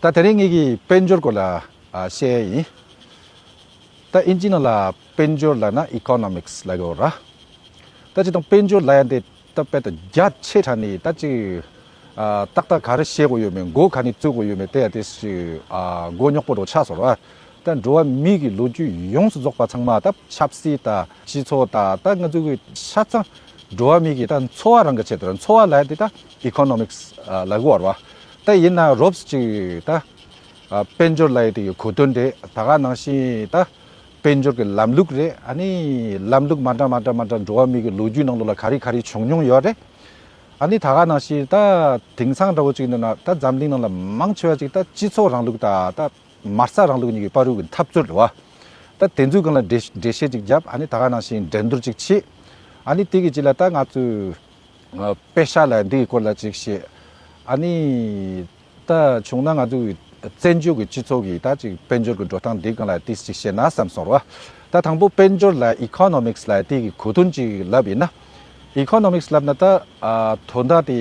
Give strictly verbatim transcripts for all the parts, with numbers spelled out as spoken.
ད་དེ་རིང་ངེད་ཀྱིས་དཔལ་འབྱོར་སྐོར་ལ་ཨ་བཤད་ཡ་ཡིན། ད་ཨིན་ཇི་ནང་ལ་དཔལ་འབྱོར་ལབ་ན་ཨི་ཀོ་ནོ་མིག་སི་ལབ་ཀྱི་ཡོད་ར། ད་སྤྱིར་བཏང་དཔལ་འབྱོར་ལབ་ཡ་འདི་ད་དཔེ་ད་རྒྱ་ཆེ་དྲགས་ནས་ད་ཅིག་ཨ་ཏག་ཏག་ག་རེ་བཤད་དགོས་ཡོད་མེད། མགོ་ག་ནས་བཙུགས་དགོས་ཡོད་མེད། དེ་ཡ་དེ་ཞིག་ཨ་མགོ་རྙོག་པོ་འདྲ་ཆགས་སོང་ར། ད་འགྲོ་བ་མི་གི་ལོ་རྒྱུས་ཡོངས་སུ་རྫོགས་པ་ཚང་མ་ད་ཆབ་སྲིད་དང་སྤྱི་ཚོགས་དང་ད་ང་ཚོ་གི་ཆ་ཚང་འགྲོ་བ་མི་གི་ད་འཚོ་བ་རང་གི་ཆེད་དུ་འཚོ་བ་ལབ་ཡ་དེ་ད་ཨི་ཀོ་ནོ་མིག་སི་ལབ་ཀྱི་ཡོད་ར་བ། ད་ཡིན་ན་རོབ་ཙམ་ཅིག་ད་ཨ་དཔལ་འབྱོར་ལབ་ཡ་དེ་གི་གོ་དོན་རེད། ད་ག་ནང་བཞིན་ད་དཔལ་འབྱོར་གྱི་ལམ་ལུགས་རེད། ཨ་ནི་ལམ་ལུགས་མ་འདྲ་མ་འདྲ་མ་འདྲ་འགྲོ་བ་མི་གི་ལོ་རྒྱུས་ནང་ལོགས་ལ་ག་རེ་ག་རེ་བྱུང་མྱོང་ཡོད་རེད། ཨ་ནི་ད་ག་ནང་བཞིན་ད་དེང་སང་འདྲ་བོ་ཅིག་ཡིན་ན་ད་འཛམ་གླིང་ནང་ལ་མང་ཆེ་བ་ཅིག་ད་སྤྱི་ཚོགས་རིང་ལུགས་ད་ད་མ་རྩ་རིང་ལུགས་གཉིས་ཀྱི་བར་དུ་གི་འཐབ་རྩོད་རེད་བ། ད་དེ་ཚོའི་སྒང་ལ་འགྲེལ་འགྲེལ་བཤད་ཅིག་བརྒྱབ། ཨ་ནི་ད་ག་ནང་བཞིན་འགྲན་བསྡུར་ཅིག་བྱས། ཨ་ནི་དེ་གི་རྗེས་ལ་ད་ང་ཚོས་ཨ་པེ་ཤ་ལབ་འདི་གི་སྐོར་ལ་ཅིག་བཤད། ཨ་ནི་ད་བྱུང་ན་ང་ཚོ་གི་བཙན་བྱོལ་གི་སྤྱི་ཚོགས་ཀྱི་ད་ཅིག་དཔལ་འབྱོར་གྱི་འགྲོ་སྟངས་འདི་སྒང་ལ་ཏིས་ཅིག་བཤད་ན་བསམ་སོང་ར། ད་དང་པོ་དཔལ་འབྱོར་ལ་ཨི་ཀོ་ནོ་མིག་སི་ལབ་དེ་གི་གོ་དོན་ཅིག་ལབ་ཡིན་ན། ཨི་ཀོ་ནོ་མིག་སི་ལབ་ན་ད་ཨ་དོན་དག་དེ་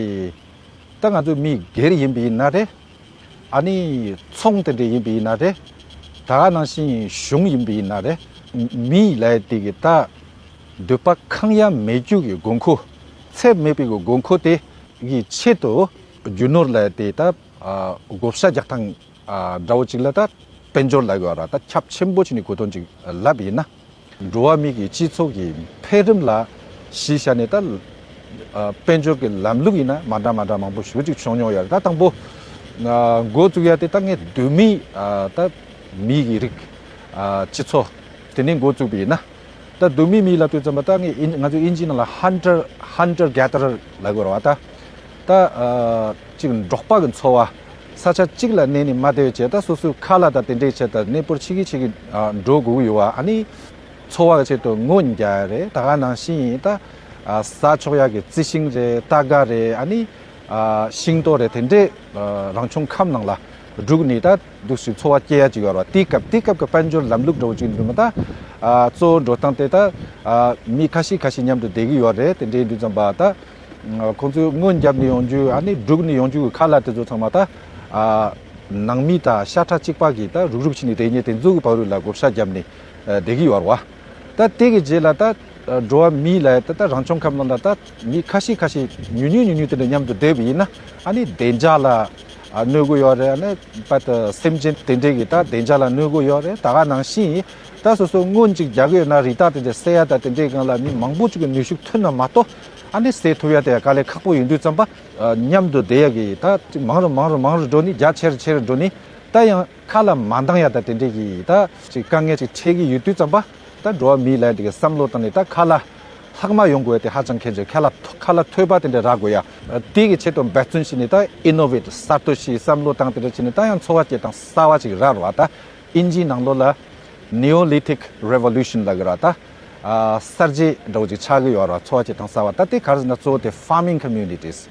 ད་ང་ཚོ་མི་སྒེར་ཡིན་པ་ཡིན་ན་རེད། ཨ་ནི་ཚོང་དེ་འདྲ་ཡིན་པ་ཡིན་ན་རེད། ད་ག་ནང་བཞིན་གཞུང་ཡིན་པ་ཡིན་ན་རེད། མི་ལབ་དེ་གི་ད་འདོད་པ་ཁེངས་ཡ་མེད་རྒྱུ་གི་དགོས་མཁོ། ཚད་མེད་པའི་གི་དགོས་མཁོ་དེ་གི་ཆེད་དུ་རྒྱུ་ནོར་ལབ་དེ་ད་ཨ་བགོ་བཤའ་རྒྱག་སྟངས་ཨ་འདྲ་བོ་ཅིག་ལ་ད་དཔལ་འབྱོར་ལབ་དགོས་ར། ད་ཁྱབ་ཆེན་པོ་བྱས་ནས་གོ་དོན་ཅིག་ལབ་ཡིན་ན། འགྲོ་བ་མི་གི་སྤྱི་ཚོགས་ཀྱི་འཕེལ་རིམ་ལ་གཞི་བཞག་ནས་ད་ཨ་དཔལ་འབྱོར་གྱི་ལམ་ལུགས་ཡིན་ན་མ་འདྲ་མ་འདྲ་མང་པོ་ཞེ་པོ་ཅིག་བྱུང་མྱོང་ཡོད་རེད། ད་དང་པོ་ཨ་འགོ་བཙུགས་ཡ་དེ་ད་ངས་གདོད་མའི་ཨ་ད་མི་གི་རིགས་ཨ་སྤྱི་ཚོགས་དེ་ནས་འགོ་བཙུགས་པ་ཡིན་ན། ད་གདོད་མའི་མི་ལབ་དུས་ཙམ་པ་ད་ངས་ཨིན་ང་ཚོ་ཨིན་ཇི་ནང་ལ་ཧན་ཊར་ཧན་ཊར་གེ་ཐར་ལབ་དགོས་རེད་བ། ད་ད་ཨ་ཅིག་འབྲོག་པ་གི་འཚོ་བ། ས་ཆ་གཅིག་ལ་གནས་ནས་མ་བསྡད་པའི་ཆེད་ད་སོ་སོའི་ཁ་ལག་དང་དེ་འདྲའི་ཆེད་ད་གནས་སྤོར་བྱེད་ཀྱི་བྱེད་ཀྱི་ཨ་འགྲོ་དགོས་ཀྱི་ཡོད་བ། ཨ་ནི་འཚོ་བ་གི་ཆེད་དུ་སྔོ་རྒྱག་ཡ་རེད། ད་ག་ནང་བཞིན་ད་ཨ་ཟ་ཆོག་ཡ་གི་རྩི་ཤིང་རེད། རྟ་སྒ་རེད། ཨ་ནི་ཨ་ཤིང་ཏོག་རེད། དེ་འདྲའི་ཨ་རང་བྱུང་ཁམས་ནང་ལ་བསྒྲུགས་ནས་ད་འདུག་སེ་འཚོ་བ་སྐྱེལ་ཡ་ཅིག་ཡོད་རེད་བ། དེའི་སྐབས་དེའི་སྐབས་ཀྱི་དཔལ་འབྱོར་ལམ་ལུགས་འདྲ་བོ་ཅིག་འདུག་མ། ད་ཨ་གཙོ་བོ་འགྲོ་སྟངས་དེ་ད་ཨ་མི་ཁ་ཤས་ཁ་ཤས་མཉམ་དུ་བསྡད་ཀྱི་ཡོད་རེད། དེ་འདྲའི་དུས་ཙམ་པ་ད་ཁོང་ཚོས་སྔོ་བརྒྱབ་ནས་ཡོང་རྒྱུ། ཨ་ནི་བསྒྲུགས་ནས་ཡོང་རྒྱུ་གི་ཁ་ལག་དེ་ཚོ་ཚང་མ་ད་ཨ་ནང་མི་དང་ཤ་ཁྲག་གཅིག་པ་གི་ད་རུག་རུག་བྱས་ནས་བསྡད་མཁན་དེ་ཚོ་གི་བར་དུ་ལ་བགོ་བཤའ་བརྒྱབ་ནས་ཨ་བསྡད་ཀྱི་ཡོད་རེད་བ། ད་དེ་གི་རྗེས་ལ་ད་འགྲོ་བ་མི་ལ་ད་ད་རང་བྱུང་ཁམས་ནང་ལ་ད་མི་ཁ་ཤས་ཁ་ཤས་ཉུང་ཉུང་ཉུང་ཉུང་དེ་འདྲ་མཉམ་དུ་བསྡད་པ་ཡིན་ན། ཨ་ནི་བདེ་འཇགས་ལ་ཨ་གནོད་ཀྱི་ཡོད་རེད། ཨ་ནི་པ་ད་སེམས་ཅན་དེ་འདྲས་ཀྱི་ད་བདེ་འཇགས་ལ་གནོད་ཀྱི་ཡོད་རེད། ད་ག་ནང་བཞིན་ད་སོ་སོ་སྔོན་ཅིག་རྒྱག་གི་ཡོད་ན་རི་དྭགས་དེ་འདྲས་བསད་ཡ་ད་དེ་འདྲས་སྒང་ལ་མི་མང་པོ་ཅིག་གི་ནུས་ཤུགས་ཐོན་ན་མ་གཏོགས། ཨ་ནི་བསད་ཐུབ་ཡ་དེ་ཡ་དཀའ་ལས་ཁག་པོ་ཡིན་དུས་ཙམ་པ་ཨ་མཉམ་དུ་བསྡད་ཡ་གི་ད་ཅིག་མང་རུ་མང་རུ་མང་རུ་འགྲོ་ནི། རྒྱ་ཆེ་རུ་ཆེ་རུ་འགྲོ་ནི། ད་ཡང་ཁ་ལག་མ་འདང་ཡ་ད་དེ་འདྲས་ཀྱི་ད་ཅིག་དཀའ་ངལ་ཅིག་འཕྲད་ཀྱི་ཡོད་དུས་ཙམ་པ། ད་འགྲོ་བ་མི་ལ་དེ་གི་བསམ་བློ་བཏང་ནས་ད་ཁ་ལག་ལྷག་མ་ཡོང་དགོས་ཡ་དེ་ཧ་ཅང་གལ་ཆེ། ཁ་ལག་ཁ་ལག་མཐོ་པ་དེ་འདྲ་རག་དགོས་ཡ། དེ་གི་ཆེད་དུ་འབད་བརྩོན་བྱས་ནས་ད་ཨི་ནོ་ཝེ་ཊི་གསར་གཏོད་བྱས། བསམ་བློ་བཏང་དེ་འདྲ་བྱས་ནས་ད་ཡང་འཚོ་བ་སྐྱེལ་སྟངས་གསར་བ་ཅིག་རག་རེད་བ། ད་ཨིན་ཇིའི་ནང་ལོགས་ལ་Neolithic Revolution ལབ་ཀྱི་རེད། ད་ཨ་གསར་བརྗེ་འདྲ་བོ་ཅིག་ཆགས་ཀྱི་ཡོད་རེད་བ། འཚོ་བ་སྐྱེལ་སྟངས་གསར་བ། ད་དེ་ག་རེ་ཟེར་ན་གཙོ་བོ་དེ་farming communities།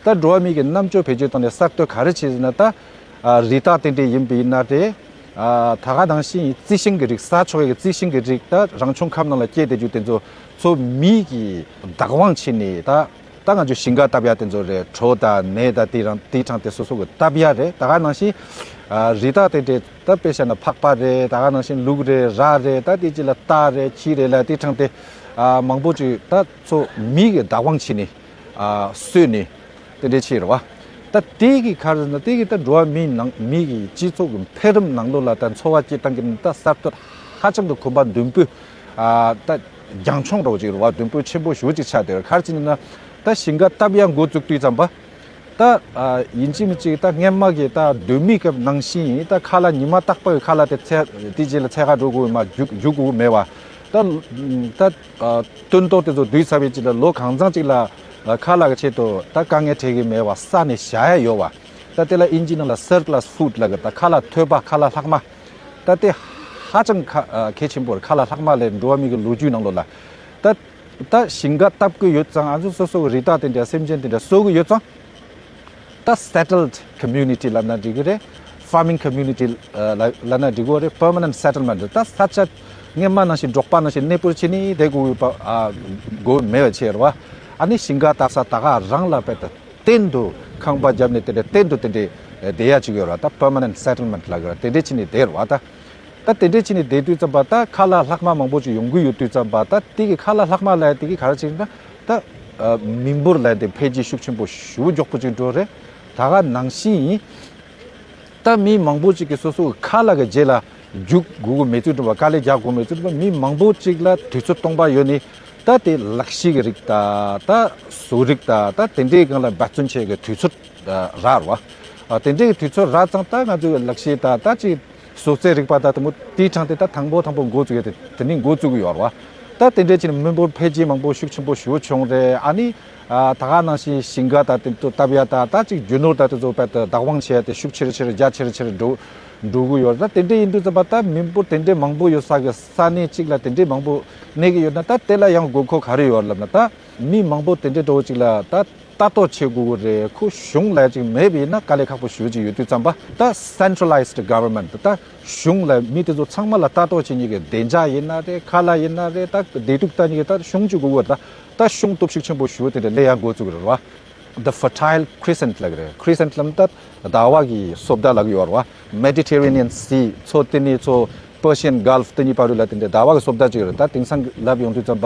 ད་འགྲོ་བ་མི་གི་རྣམ་དཔྱོད་བེད་སྤྱོད་བཏང་ནས་གསར་གཏོད་ག་རེ་བྱས་ཟེར་ན། ད་ཨ་རི་དྭགས་དེ་འདྲས་ཡིན་པ་ཡིན་ན་རེད། ཨ་ད་ག་ནང་བཞིན་རྩི་ཤིང་གི་རིགས། ཟ་ཆོག་ཡ་གི་རྩི་ཤིང་གི་རིགས། ད་རང་བྱུང་ཁམས་ནང་ལ་སྐྱེས་བསྡད་རྒྱུ་དེ་ཚོ་ཚོ་མི་གི་བདག་དབང་བྱས་ནས་ད་ད་ང་ཚོ་ཞིང་ཁ་བཏབ་ཡ་དེ་ཚོ་རེད། གྲོ་དང་ནས་དང་དེ་རང་དེ་གྲངས་དེ་སོ་སོ་གི་བཏབ་ཡ་རེད། ད་ག་ནང་བཞིན་ཨ་རི་དྭགས་དེ་འདྲས་ད་དཔེ་བཞག་ན་ཕག་པ་རེད། ད་ག་ནང་བཞིན་ལུག་རེད། ར་རེད། ད་དེ་ཅི་ལ་རྟ་རེད། ཁྱི་རེད་ལ་དེ་གྲངས་དེ་ཨ་མང་པོ་ཅིག་ད་ཚོ་མི་གི་བདག་དབང་བྱས་ནས་ཨ་གསོས་ནས། དེ་འདྲའི་ཆེད་རེད་བ། ད་དེ་གི་ག་རེ་ཟེར་ན་དེ་གི་ད་འགྲོ་བ་མིའི་ནང་མི་གི་སྤྱི་ཚོགས་ཀྱི་འཕེལ་རིམ་ནང་ལོགས་ལ་ད་འཚོ་བ་སྐྱེལ་སྟངས་ཀྱི་ད་གསར་གཏོད་ཧ་ཅང་གི་གོམ་པ་མདུན་སྤོས། ཨ་ད་རྒྱང་མཆོང་འདྲ་བོ་ཅིག་རེད་བ། མདུན་སྤོས་ཆེན་པོ་ཞེ་པོ་ཅིག་ཆགས་བསྡད་ཡོད། ག་རེ་བྱས་ནས་ན་ད་ཞིང་ཁ་བཏབ་ཡ་འགོ་བཙུགས་དུས་ཙམ་པ། ད་ཨ་ཡིན་གཅིག་མིན་གཅིག་ད་སྔན་མ་གི་ད་གདོད་མའི་སྐབས་ནང་བཞིན་ད་ཁ་ལག་ཉི་མ་རྟག་པར་ཁ་ལག་དེ་ཚད་དེ་རྗེས་ལ་ཚད་ག་འགྲོ་དགོས་མ་རྒྱུག་རྒྱུག་དགོས་མེད་བ། ད་ད་ཨ་སྟོན་ཐོག་དེ་ཚོ་བསྡུས་ཚར་བའི་རྗེས་ལ་ལོ་གང་ཚང་ཅིག་ལ་ཨ་ཁ་ལག་གི་ཆེད་དུ་ད་དཀའ་ངལ་འཕྲད་ཀྱི་མེད་བ། ས་ནས་བཞག་ཡ་ཡོད་བ། ད་དེ་ལ་ཨིན་ཇི་ནང་ལ་surplus food ལབ་གི། ད་ཁ་ལག་ཐོལ་པ། ཁ་ལག་ལྷག་མ། ད་དེ་ཧ་ཅང་ཁ་ཨ་གལ་ཆེན་པོ་རེད། ཁ་ལག་ལྷག་མ་ལས་འགྲོ་བ་མི་གི་ལོ་རྒྱུས་ནང་ལོགས་ལ། ད་ད་ཞིང་ཁ་བཏབ་ཀྱི་ཡོད་ཙང་། ང་ཚོ་སོ་སོ་གི་རི་དྭགས་དེ་འདྲ་སེམས་ཅན་དེ་འདྲ་གསོ་གི་ཡོད་ཙང་། ད་settled community ལབ་ན་འགྲིག་གི་རེད། farming community ལབ་ལབ་ན་འགྲིག་གི་རེད། permanent settlement རེད། ད་ས་ཆ་སྔན་མ་ནང་བཞིན་འབྲོག་པ་ནང་བཞིན་གནས་སྤོར་བྱས་ནས་བསྡད་དགོས་པ་ཨ་དགོས་མེད་པ་བྱས་རེད་བ། ཨ་ནི་ཞིང་ཁ་བཏབ་ས་ད་ག་རང་ལ་དཔེ་ད་གཏན་དུ་ཁང་པ་བརྒྱབ་ནས་དེ་འདྲ་གཏན་དུ་དེ་འདྲའི་ བསྡད་ཡ་ཅིག་ཡོད་ར། ད་permanent settlement་ལབ་ཀྱི་ར། དེ་འདྲས་བྱས་ནས་བསྡད་ར་བ། ད་ད་དེ་འདྲས་བྱས་ནས་བསྡད་དུས་ཙམ་པ་ད་ཁ་ལག་ལྷག་མ་མང་པོ་ཅིག་ཡོང་གི་ཡོད་དུས་ཙམ་པ། ད་དེ་གི་ཁ་ལག་ལྷག་མ་ལབ་ཡ་དེ་གི་ག་རེ་བྱས་ན། ད་མི་འབོར་ལབ་ཡ་དེ་འཕེལ་རྒྱས་ཤུགས་ཆེན་པོ་ཞེ་པོ་མགྱོགས་པོ་ཅིག་འགྲོ་རེད། ད་ག་ནང་བཞིན་ཡིན། ད་མི་མང་པོ་ཅིག་གིས་སོ་སོ་གི་ཁ་ལག་གི་རྗེས་ལ་རྒྱུག་དགོས་ཀྱི་མེད་ཚུལ་འགྲོ་བ། དཀའ་ལས་རྒྱག་དགོས་མེད་ཚུལ་འགྲོ་བ། མི་མང་པོ་ཅིག་ལ་དུས་ཚོད་སྟོང་པ་ཡོད་ནས། ད་དེ་ལག་ཤེས་ཀྱི་རིགས་ད་ད་བཟོ་རིགས་ད་ད་དེ་འདྲའི་སྒང་ལ་འབད་བརྩོན་བྱེད་ཀྱི་དུས་ཚོད་རག་ར་བ། ཨ་དེ་འདྲའི་དུས་ཚོད་རག་ཙང་ད་ང་ཚོའི་ལག་ཤེས་ད་ད་ཅིག་བཟོ་རྩལ་རིག་པ་ད་དེ་མོ་དེའི་གྲས་དེ་ད་དང་པོ་དང་པོ་འགོ་བཙུགས་ཡོད་དེ། དེ་ནས་འགོ་བཙུགས་ཀྱི་ཡོད་ར་བ། ད་དེ་འདྲའི་ཕྱིར་མི་འབོར་འཕེལ་རྒྱས་མང་པོ་ཤུགས་ཆེན་པོ་ཞེ་པོ་བྱུང་རེད། ཨ་ནི་ཨ་ད་ག་ནང་བཞིན་ཞིང་ཁ་ད་དེ་ཚོ་བཏབ་ཡ་ད་ད་ཅིག་རྒྱུ་ནོར་ད་དེ་ཚོ་བད་དེ་བདག་དབང་བྱེད་ཡ་དེ་ཤུགས་ཆེ་རུ་ཆེ་རུ་རྒྱ་ཆེ་རུ་ཆེ་རུ་འགྲོ་འགྲོ་གི་ཡོད་རེད། ད་དེ་འདྲ་ཡིན་དུས་ཙམ་པ་ད་མི་འབོར་དེ་འདྲའི་མང་པོ་ཡོད་ས་གི་ས་གནས་གཅིག་ལ་དེ་འདྲའི་མང་པོ་གནས་ཀྱི་ཡོད་ན། ད་དེ་ལ་ཡང་དགོས་མཁོ་ག་རེ་ཡོད་ལབ་ན། ད་མི་མང་པོ་དེ་འདྲའི་འདྲ་བོ་གཅིག་ལ་ད་ལྟ་རྟོག་བྱེད་དགོས་ཀྱི་རེད། ཁོ་གཞུང་ལ་ཅིག་མེད་པ་ཡིན་ན་དཀའ་ལས་ཁག་པོ་ཞེ་པོ་ཅིག་ཡོད་དུས་ཙམ་པ། ད་centralized government ད་གཞུང་ལ་མི་དེ་ཚོ་ཚང་མ་ལ་ལྟ་རྟོག་བྱེད་མཁན་གྱི་བདེ་འཇགས་ཡིན་ན་རེད། ཁ་ལག་ཡིན་ན་རེད། ད་བདེ་སྡུག་ལྟ་མཁན་གྱི་ད་གཞུང་གཅིག་དགོས་ཀྱི་རེད། ད་ད་གཞུང་སྟོབས་ཤུགས་ཆེན་པོ་ཞེ་པོ་དེ་འདྲ་སླེབས་ཡ་འགོ་བཙུགས་ཀྱི་རེད་བ། The Fertile Crescent ལབ་ཀྱི་རེད། Crescent ལབ་ན་ད་ཟླ་བ་གི་སོ་ཟླ་ལབ་ཀྱི་ཡོད་རེད་བ། Mediterranean Sea མཚོ་དེ་ནས་མཚོ་Persian Gulf དེ་གཉིས་བར་དུ་ལ་དེ་འདྲའི་ཟླ་བ་གི་སོ་ཟླ་ཅིག་ཡོད་རེད། ད་དེང་སང་ལབ་ཡོང་དུས་ཙམ་པ་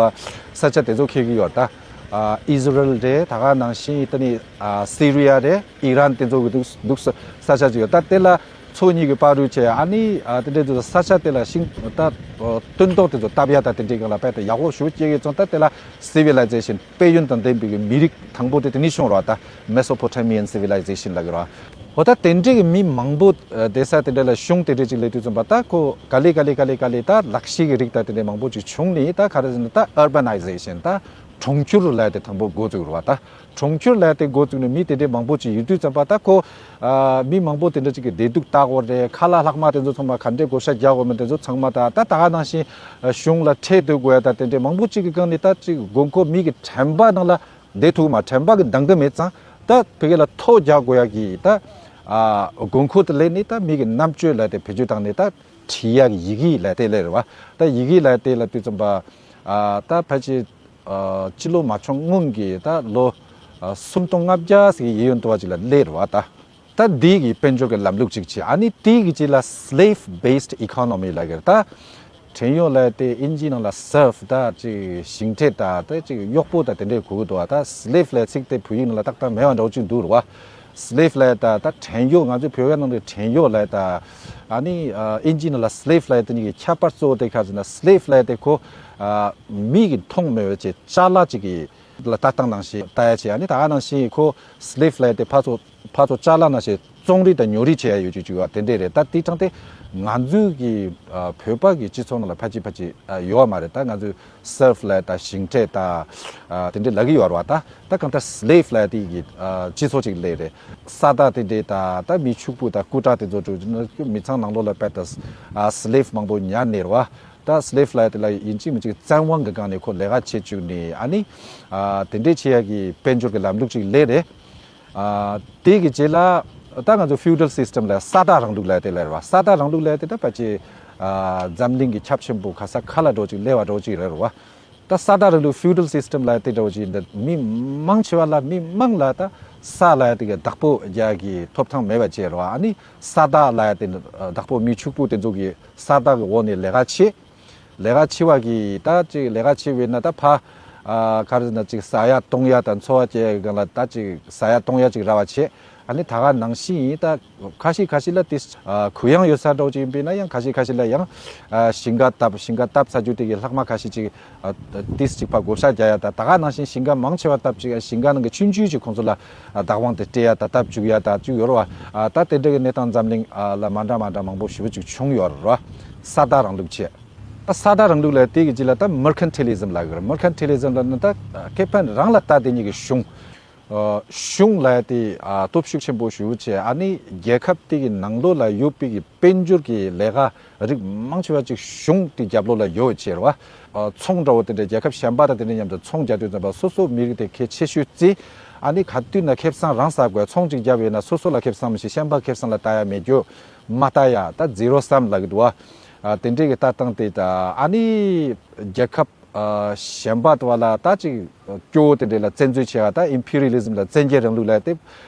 ས་ཆ་དེ་ཚོ་འཁེལ་གྱི་ཡོད་རེད། ད་ཨ་ཨི་ཟི་རལ་རེད། ད་ག་ནང་བཞིན་དེ་ནས་ཨ་སི་རི་ཡ་རེད། ཨི་རན་དེ་ཚོ་གི་འདུག་འདུག་ས་ས་ཆ་ཅིག་ཡོད། ད་དེ་ལ་མཚོ་གཉིས་ཀྱི་བར་དུ་བྱས། ཨ་ནི་ཨ་དེ་འདྲའི་དུས་ས་ཆ་དེ་ལ་ཤིང་ད་ཨ་སྟོན་ཐོག་དེ་ཚོ་བཏབ་ཡ་ད་དེ་འདྲའི་སྒང་ལ་དཔེ་ད་ཡག་པོ་ཞེ་པོ་སྐྱེ་གི་ཙང་། ད་དེ་ལ་civilization དཔལ་ཡོན་དང་ལྡན་པའི་གི་མི་རིགས་དང་པོ་དེ་དེ་ནས་བྱུང་ར། ད་Mesopotamian civilization ལབ་ཀྱི་ར། འོ་ད་དེ་འདྲའི་གི་མི་མང་པོ་ཨ་བསྡད་ས་དེ་འདྲ་ལ་གཞུང་དེ་འདྲའི་ཅིག་སླེབས་དུས་ཙམ་པ། ད་ཁོ་ག་ལེ་ག་ལེ་ག་ལེ་ག་ལེ་ད་ལག་ཤེས་ཀྱི་རིགས་ད་དེ་འདྲའི་མང་པོ་ཅིག་བྱུང་ནས། ད་ག་རེ་ཟེར་ན་ད་urbanization ད་གྲོང་ཁྱེར་ལབ་ཡ་དེ་དང་པོ་འགོ་བཙུགས་ར་བ། ད་གྲོང་ཁྱེར་ལབ་ཡ་དེ་འགོ་བཙུགས་ནས་མི་དེ་འདྲའི་མང་པོ་ཅིག་ཡོད་དུས་ཙམ་པ། ད་ཁོ་ཨ་མི་མང་པོ་དེ་འདྲ་ཅིག་གི་བདེ་སྡུག་ལྟ་དགོས་རེད། ཁ་ལག་ལྷག་མ་དེ་ཚོ་ཚང་མ་ག་འདྲའི་བགོ་བཤའ་རྒྱག་དགོས་མིན་དེ་ཚོ་ཚང་མ། ད་ད་ད་ག་ནང་བཞིན་གཞུང་ལ་ཁྲལ་བསྡུ་དགོས་ཡ་ད་དེ་འདྲའི་མང་པོ་ཅིག་གི་སྒང་ནས། ད་ཅིག་དགོས་མཁོ་མི་གི་དྲན་པ་ནང་ལ་བསྡད་ཐུབ་མ། དྲན་པ་གི་འདང་གི་མེད་ཙང་། ད་བོད་སྐད་ལ་ཐོ་རྒྱག་དགོས་ཡ་གི་ད་ཨ་དགོས་མཁོ་དེ་སླེབས་ནས། ད་མི་གི་རྣམ་དཔྱོད་ལབ་ཡ་དེ་བེད་སྤྱོད་བཏང་ནས་ད་བྲིས་ཡ་གི་ཡི་གེ་ལབ་ཡ་དེ་སླེབས་ར་བ། ད་ཡི་གེ་ལབ་ཡ་དེ་ལ་དུས་ཙམ་པ་ཨ་ད་ཕལ་ཆེར་ཨ་སྤྱི་ལོ་མ་བྱུང་སྔོན་གྱི་ད་ལོ་ཨ་སུམ་སྟོང་ལྔ་བརྒྱ་ཟེར་གྱི་ཡིན་ཡོད་འདུག་བ་ཅིག་ལ་སླེབས་ར་བ། ད་ད་འདི་གི་དཔལ་འབྱོར་གྱི་ལམ་ལུགས་ཅིག་བྱས། ཨ་ནི་དེ་གི་རྗེས་ལ་slave based economy ལབ་ཀྱི་རེད། ད་བྲན་གཡོག་ལབ་ཡ་དེ་ཨིན་ཇིའི་ནང་ལ་serf ད་ཅིག་ཞིང་ཁྲལ་ད་ད་ཅིག་གཡོག་པོ་ད་དེ་འདྲས་གོ་གི་འདུག་བ། ད་slave ལབ་ཡ་ཚིག་དེ་བོད་ཡིག་ནང་ལ་ཏག་ཏག་མེད་པ་འདྲ་བོ་ཅིག་འདུག་ར་བ། slave ལབ་ཡ་ད་ད་བྲན་གཡོག་ང་ཚོའི་བོད་སྐད་ནང་གི་བྲན་གཡོག་ལབ་ཡ་ད། ཨ་ནི་ཨ་ཨིན་ཇིའི་ནང་ལ་slave ལབ་ཡ་དེ་གཉིས་ཀྱི་ཁྱད་པར་གཙོ་བོ་དེ་ག་རེ་ཟེར་ན། slave ལབ་ཡ་དེ་ཁོ་ཨ་མི་གིས་མཐོང་མེད་པ་བྱས་ཅ་ལག་ཅིག་གི་ལ་ལྟ་སྟངས་ནང་བཞིན་ལྟ་ཡ་བྱས། ཨ་ནི་ད་ག་ནང་བཞིན་ཁོ་slave ལབ་ཡ་དེ་ཕར་ཚུར་ཕར་ཚུར་ཅ་ལག་ནང་བཞིན་བཙོང་རིགས་དང་ཉོ་རིགས་བྱེད་ཡ་ཡོད་ཅིག་ཅིག་ཡོད་དེ་འདྲས་རེད། ད་དེ་དྲང་དེ་ང་ཚོའི་གི་ཨ་བོད་པ་གི་སྤྱི་ཚོགས་ནང་ལ་ཕལ་ཆེར་ཕལ་ཆེར་ཨ་ཡོད་མ་རེད། ད་ང་ཚོའི་serf ལབ་ཡ་ད་ཞིང་ཁྲལ་ད་ཨ་དེ་འདྲས་ལབ་ཀྱི་ཡོད་རེད་བ། ད་ད་གང་ལྟར་slave ལབ་ཡ་དེ་གི་ཨ་སྤྱི་ཚོགས་ཅིག་སླེབས་རེད། ས་བདག་དེ་འདྲས་ད་ད་མི་ཕྱུག་པོ་ད་སྐུ་དྲག་དེ་ཚོ་ཚོ་མི་ཚང་ནང་ལོགས་ལ་དཔེ་ད་ཨ་slave མང་པོ་ཉར་ནས་རེད་བ། ད་slave ལབ་ཡ་དེ་ལ་ཡིན་གཅིག་མིན་གཅིག་བཙན་དབང་གི་སྒང་ནས་ཁོ་ལས་ཀ་བྱེད་བཅུག་ནས། ཨ་ནི་ཨ་དེ་འདྲས་བྱེད་ཡ་གི་དཔལ་འབྱོར་གྱི་ལམ་ལུགས་ཅིག་སླེབས་རེད། ཨ་དེ་གི་རྗེས་ལ་ད་ང་ཚོ་feudal system ལ་ས་བདག་རིང་ལུགས་ལབ་ཡ་དེ་སླེབས་རེད་བ། ས་བདག་རིང་ལུགས་ལབ་ཡ་དེ་ད་ཕལ་ཆེར་ཨ་འཛམ་གླིང་གི་ཁྱབ་ཆེན་པོ་ག་ས་ག་ལ་འདྲ་བོ་ཅིག་སླེབས་པ་འདྲ་བོ་ཅིག་རེད་རེད་བ། ད་ས་བདག་རིང་ལུགས་feudal system ལབ་ཡ་དེ་འདྲ་བོ་ཅིག་ཡིན། ད་མི་མང་ཆེ་བ་ལ་མི་མང་ལ་ད་ས་ལབ་ཡ་དེ་གི་བདག་པོ་རྒྱག་གི་ཐོབ་ཐང་མེད་པ་བྱས་རེད་བ། ཨ་ནི་ས་བདག་ལབ་ཡ་དེ་བདག་པོ་མི་ཕྱུག་པོ་དེ་ཚོ་གི་ས་བདག་གི་འོག་ནས་ལས་ཀ་བྱེད། ལས་ཀ་བྱེད་པ་གི་ད་ཅིག་ལས་ཀ་བྱེད་པ་ཡིན་ན་ད་ཕ་ཨ་ག་རེ་ཟེར་ན་ཅིག་ཟ་ཡ་བཏུང་ཡ་དང་འཚོ་བ་སྐྱེལ་ཡ་གི་སྒང་ལ་ད་ཅིག་ཟ་ཡ་བཏུང་ཡ་ཅིག་རག་པ་བྱེད། ཨ་ནི་ད་ག་ནང་བཞིན་ཡིན། ད་ཁ་ཤས་ཁ་ཤས་ལ་ཏིས་ཨ་གུ་ཡངས་ཡོད་ས་འདྲ་བོ་ཅིག་ཡིན་པས་ན། ཡང་ཁ་ཤས་ཁ་ཤས་ལ་ཡང་ཨ་ཞིང་ཁ་བཏབ། ཞིང་ཁ་བཏབ་ཚར་རྒྱུ་དེ་གི་ལྷག་མ་ཁ་ཤས་ཅིག་ཨ་ཏིས་ཅིག་ཕར་བགོ་བཤའ་རྒྱག་ཡ། ད་ད་ག་ནང་བཞིན་ཞིང་ཁ་མང་ཆེ་བ་བཏབ་ཅིག་ཨ་ཞིང་ཁ་ནང་གི་ཆུང་ཆུང་ཅིག་ཁོང་ཚོ་ལ་ཨ་བདག་དབང་དེ་སྤྲད་ཡ་ད་བཏབ་བཅུག་ཡ་ད་བཅུག་ཡོད་རེད་བ། ཨ་ད་དེ་འདྲ་གི་གནས་སྟངས་འཛམ་གླིང་ཨ་ལ་མ་འདྲ་མ་འདྲ་མང་པོ་ཞེ་པོ་ཅིག་བྱུང་ཡོད་རེད་བ། ས་བདག་རིང་ལུགས་བྱས། ད་ས་བདག་རིང་ལུགས་ལབ་ཡ་དེ་གི་རྗེས་ལ་ད་mercantilism ལབ་ཀྱི་རེད། mercantilism ལབ་ན་ད་ཁེ་ཕན་རང་ལ་ལྟ་དེ་ཉིད་ཀྱི་གཞུང་། ཨ་གཞུང་ལབ་ཡ་དེ་ཨ་སྟོབས་ཤུགས་ཆེན་པོ་ཞེ་པོ་བྱས། ཨ་ནི་རྒྱལ་ཁབ་དེ་གི་ནང་ལོགས་ལ་ཡོད་པའི་གི་དཔལ་འབྱོར་གྱི་ལས་ཀ་རིགས་མང་ཆེ་བ་ཅིག་གཞུང་དེ་རྒྱབ་ལོགས་ལ་ཡོད་བྱས་རེད་བ། ཨ་ཚོང་འདྲ་བོ་དེ་འདྲ་རྒྱལ་ཁབ་གཞན་པ་དང་དེ་འདྲ་མཉམ་དུ་ཚོང་རྒྱག་དུས་ཙམ་པ་སོ་སོ་མི་རིགས་དེ་གལ་ཆེ་ཤོས་བརྩི། ཨ་ནི་ག་དུས་ན་ཁེ་བཟང་རང་ཟ་དགོས། ཚོང་ཅིག་བརྒྱབ་ཡོད་ན་སོ་སོ་ལ་ཁེ་བཟང་མི་ཤེས། གཞན་པ་ཁེ་བཟང་ལ་ལྟ་ཡ་མེད་རྒྱུ། མ་ལྟ་ཡ་ད་zero sum ལབ་ཀྱི་འདུག་བ། ཨ་དེ་འདྲའི་གི་ལྟ་སྟངས་དེ་ད་ཨ་ནི་རྒྱལ་ཁབ་ གཞན་པ་དེ་བ་ལ་ད་ཅིག་སྐྱོ་བོ་དེ་འདྲས་ལ་བཙན་འཛུལ་བྱས་པ། ད་imperialism ལ་བཙན་རྒྱལ་རིང་ལུགས་ལ་དེ་